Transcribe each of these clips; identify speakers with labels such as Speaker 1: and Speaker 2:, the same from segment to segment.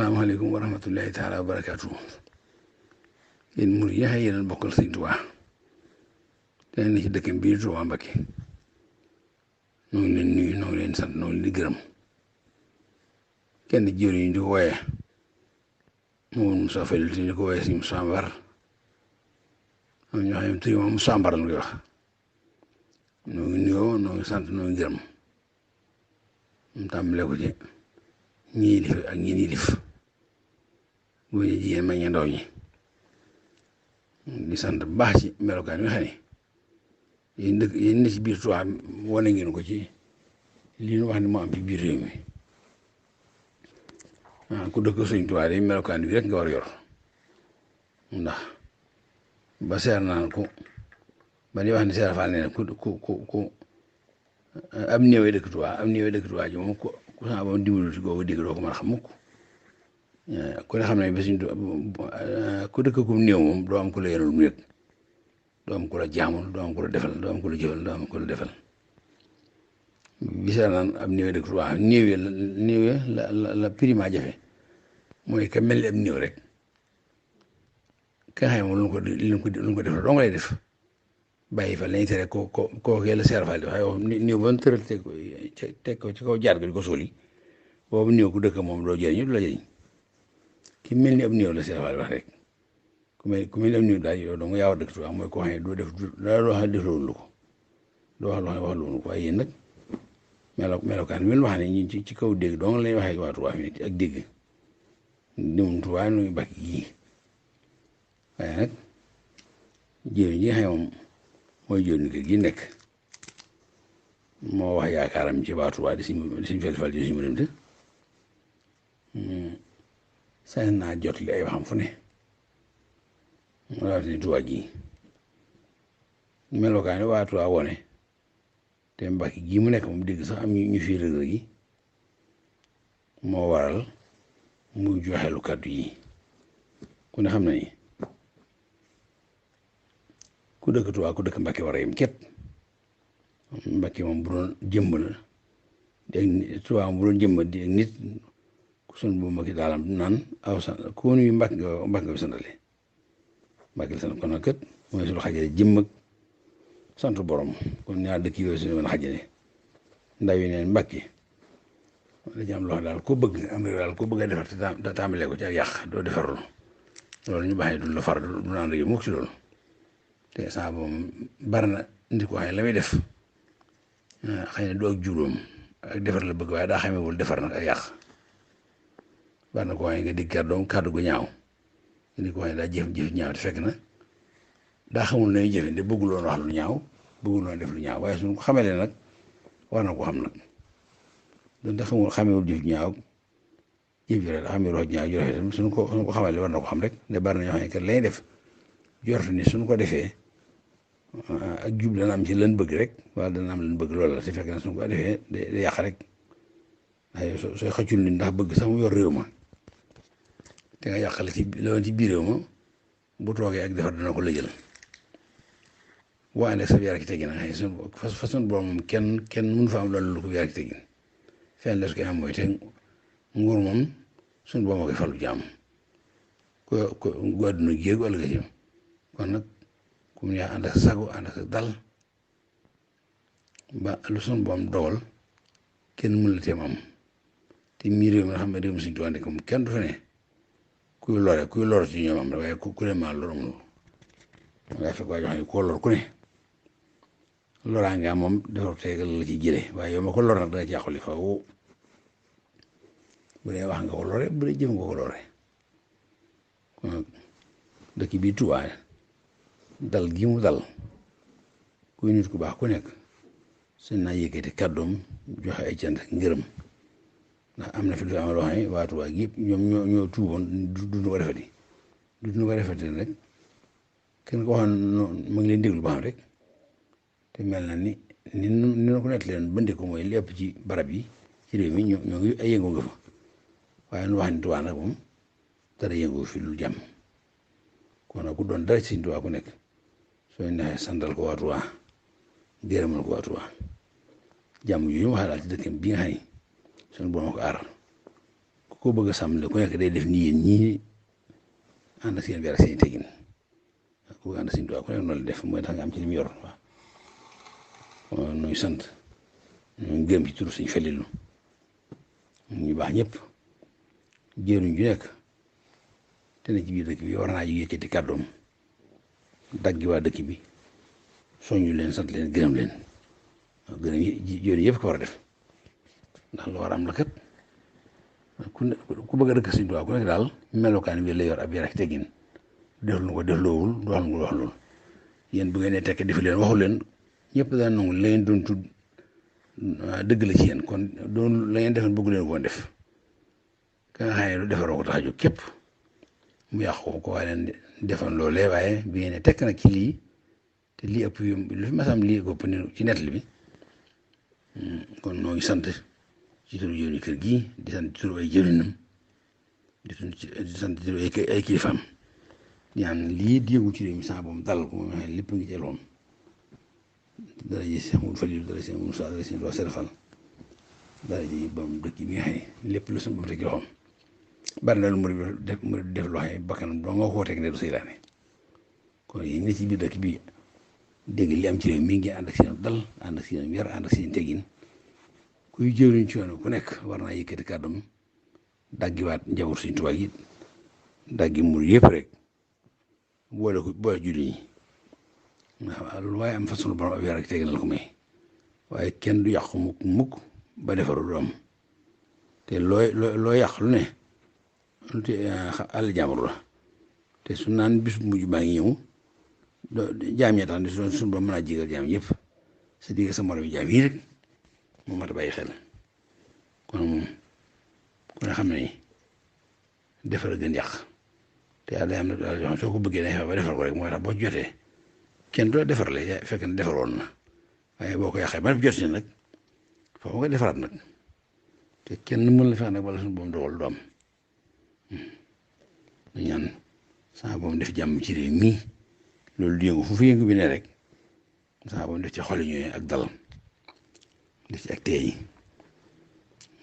Speaker 1: salaamaaleykum wa rahmatullahi taala wa barakaatu. Yéen murid yi yéen a bokkal Sëñ Tuubaa te ne ci dëkkam bii Tuubaa Mbakke ñoo ngi leen nuyu ñoo ngi leen sant ñoo ngi leen di gërëm. kenn jiw yi ñu di ko wooyee moom Moussa Fadil te ñu di ko wooyee si Moussa Mbar am ñoo xam ne tey moom Moussa Mbar la koy wax. ñoo ngi nuyoo ñoo ngi sant ñoo ngi gërëm mu tàmbalee ko ci ñi yilif ak ñi yilif bu ñu jigéen mag ñi ndaw ñi di sant bu baax ci melokaan yi nga xam ne yéen ne ci biir Tuubaa wane ngeen ko ci li ñu wax ne moo am ci biir réew mi ku dëkk Sëñ Tuubaa yi melokaan bi rek nga war a yor ndax ba seer naan ko ba ñuy wax ne Seex Faal nee na ku am néewee dëkk Tuubaa ji moom ku sama ba dimbalu ci googu dégg doo ko mën a xam mukk ku ne xam ne bés ku dëkk kum néew moom doo am ku la yorul mu yëg doo am ku la jaamul doo am ku la defal doo am ku la jëfal doo am ku la defal bisa naan am néewee dëkk Tuubaa néewee la prima jafe mooy ka mel ni am néew rek ka xam moom lu ko defal doo nga lay def bàyyi fa lañu tere koo kee la Seex Faal di wax yow néew ba mu tëral teg ko ci kaw jaar ko di ko suuli boobu néew ku dëkk moom doo jëriñu du la jëriñ ki mel ni ab néew la Seex Faal wax rek ku mel ni ab néew daal yow dong yaa war dëkk Tuubaa mooy koo xam ne doo def dara loo xam ne def loolu ko doo wax loo xam ne wax loolu ko waaye yéen nag melokaan bi wax ne ñu ci kaw dégg dong lañuy waxee waa Tuubaa fi ak dégg ñoom Tuubaa nuy bakk yii waaye nag jëriñ ñi nga xam moom mooy jëriñ kër gi nekk moo wax yaakaaram ci waa Tuubaa di suñ fel di suñu mënante sañ naa jot li ay waxam fu ne mu daal di Tuubaa gi melokaan yi waa Tuubaa wone te Mbàkke gi mu nekk moom dégg sax am ñu fi rëg gi moo waral muy joxe lu kàddu yi ku ne xam na ni ku dëkk Tuubaa ku dëkk Mbàkke war a yem képp Mbàkke moom bu doon jëmmal di Tuubaa moom bu doon jëmmal di nit ku son bu Mbàkke daalam naan aw sant ku nuyu Mbàkke nga bi santale Mbàkke la sant kon nag kët mooy su xajale jëmm ak sant borom kon ñaar dëkk yooyu suñu mën a xajale ndaw yi neen Mbàkke dañu am loxo daal ko bëgg am réew daal ko bëgg a defar te tàmbalee ko ci ak yàq doo defarlu loolu ñu baaxee du la far du naan rek mukk ci loolu te saa moom bari na nit ko xam ne la muy def xëy na du ak juróom ak defar la bëgg waaye daa xamewul defar nag ak yàq bari na ko xam ne nga dégg kàddu gu ñaaw nit ko xam ne daa jëf ñaaw te fekk na daa xamul nay jëfe de bëggul woon wax lu ñaaw bëggul woon def lu ñaaw waaye suñu ko xamalee nag war na ko xam nag donte xamewul jëf ñaaw jëf ju rafet xamee wax ñaaw ju rafet tam suñu ko xamalee war na ko xam rek ne bari na ñoo xam ne kat lay def jort ni suñu ko defee ak jub dana am ci lan bëgg rek wala dana am lan bëgg loolu la te fekk na suñu ko defee day yàq rek waaye sooy xëccul ni ndax bëgg sax mu yor réew ma te nga yàqale ci loolu ci biir réew ma bu toogee ak defar dana ko lëjal boo àndee sa yar ak teggin nag xëy suñu façon boobu moom kenn mënu fa am loolu lu ko yar ak teggin fenn des koy am mooy te nguur moom suñu boobu moo koy falu jàmm ko àdduna géeg wala nga jëm kon nag ku mu neex ànd ak sago ànd ak dal ba lu son boom dogal kenn mën la teem am te mii réew mi nga xam ne réew mi Sëñ Tuubaa nekk moom kenn du fa ne kuy lor ci ñoom am rek waaye ku ne maa lor amul waaye fekk waa jox ne koo lor ku ne loraa nga moom defar tegal la ci jële waaye yow ma ko lor nag danga ci yàquli fa bu dee wax nga ko lore bu dee jëf nga ko lore kon dëkk bii Tuubaa dal gi mu dal kuy nit ku baax ku nekk seen naa yëkkati kàddoom joxe ay cant ak ngërëm ndax am na fi lu fi am loo xam ne waa Tuubaa gi yëpp ñoom ñoo tuuboon duñu ko defati rek kenn ko waxoon mu ngi leen déglu ba xam rek te mel na ni nu ko nekk leen bëndi ko mooy li ëpp ci barab yi ci réew mi ñoo ngi ay yëngu nga fa waaye nu wax ni Tuubaa nag moom dara yëngu fi lu jàmm kon nag ku doon dara ci Sëñ Tuubaa ku nekk sooy neexee santal ko waa Tuubaa gërëmal ko waa Tuubaa jàmm yu ñu wax daal ci dëkk bi nga xam ne suñu borom ko aar koo bëgg a sàmm ku nekk day def nii yéen ñii ànd ak seen biir ak seen tegin ku ànd ak seen tubaab ku nekk noonu la def mooy tax nga am ci li mu yor waaw nuy sant ñu gërëm ci turu suñu Falilu ñu baax ñëpp jëruñ ju nekk te ne ci biir dëkk bi war naa ji yëkkati kàddoom daggi waa dëkk bi soññu leen sant leen gërëm leen waaw gërëm yi jëriñ yëpp ko war a def ndax lu war a am la kat ku bëgg a dëkk Sëñ Tuubaa ku nekk daal melokaan bi la yor ab yar ak teggin def lu ko def loowul du wax lu wax loolu yéen bu ngeen ne tekk defi leen waxu leen ñëpp daan nangu la ngeen doon tudd dëgg la ci yéen kon doon la ngeen defoon bëggu leen koo def ka nga xam ne lu defaroo ko tax a jóg képp mu yàqu ko waaye leen defoon loolee waaye bi ngeen ne tekk nag ci lii te lii ëpp lu fi masam lii ëpp ni ci nettali bi kon noo ngi sant ci turu jëriñu kër gi di sant ci turu ay jëriñam di sant ci turu ay kilifaam ñaan lii di yëngu ci réew mi sax boobu dal ko moom nga xam ne lépp ngi ci loxoom dara ji Cheikh Mouhamadou Fadilou dara Cheikh Moussa dara Cheikh Moussa Serfal dara ji bam dëkk bi nga xam ne lépp lu suñu borom teg ci loxoom bari na lu mu def loo xam ne bakkanam doo nga koo teg ne du seytaane kon yéen ñi ci biir dëkk bi dégg li am ci réew mi ngi ànd ak seen dal ànd ak seen yar ànd ak seen teggin kuy jëriñ ci yoon ku nekk war naa yëkkati kàddam daggiwaat njaboot Sëñ Tuubaa yi daggi mur yëpp rek boole julli ñi waaw lu waaye am façon borom ab yar ak teggin la ko may waaye kenn du yàqu mukk ba defaru du am te loo yàq lu ne lu te àll jàmbur la te su naan bis bu mujj baa ngi ñëw jaam ñee tax ne suñu ba mën a jégal jaam yëpp sa digg sa morom jaam yi rek moo mat a bàyyi xel kon moom ku ne xam ne defar a gën yàq te yàlla am na daal yoo xam soo ko bëggee day fexe ba defar ko rek mooy tax boo jotee kenn du la defarale fekk na defaroon na waaye boo ko yàqee ba jot si nag foofu nga defaraat nag te kenn mën la fexe nag wala suñu boom dogal du am ñu ñaan saa boom def jàmm ci réew mi loolu du yëngu fu fi yëngu bi ne rek saa boom def ci xol ñooy ak dal def ci ak teey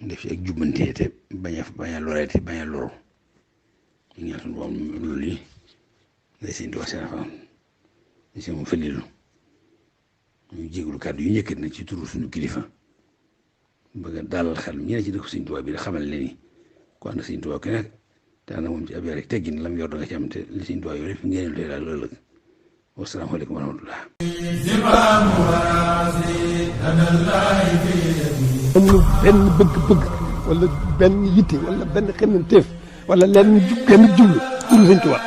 Speaker 1: def ci ak jubbante te bañ a loreete bañ a loru ñu ñaan suñu boom loolu yi day seen dox seen afaan di seen mu Falilu ñu jégalu kàddu yu njëkkat nag ci turu suñu kilifa bëgg a dalal xel ñu ne ci dëkk Sëñ Tuubaa bi da xamal leen ni ku ànd Sëñ Tuubaa ku nekk te ànd moom ci ab yar rek teggin lam yor da nga ci am te li Sëñ Tuubaa yooyu lépp ngeen tey daal ëllëg wasalaamaaleykum wa rahmatullah
Speaker 2: amul benn bëgg-bëgg wala benn yitte wala benn xemmanteef wala lenn genn jublu pour Sëñ Tuubaa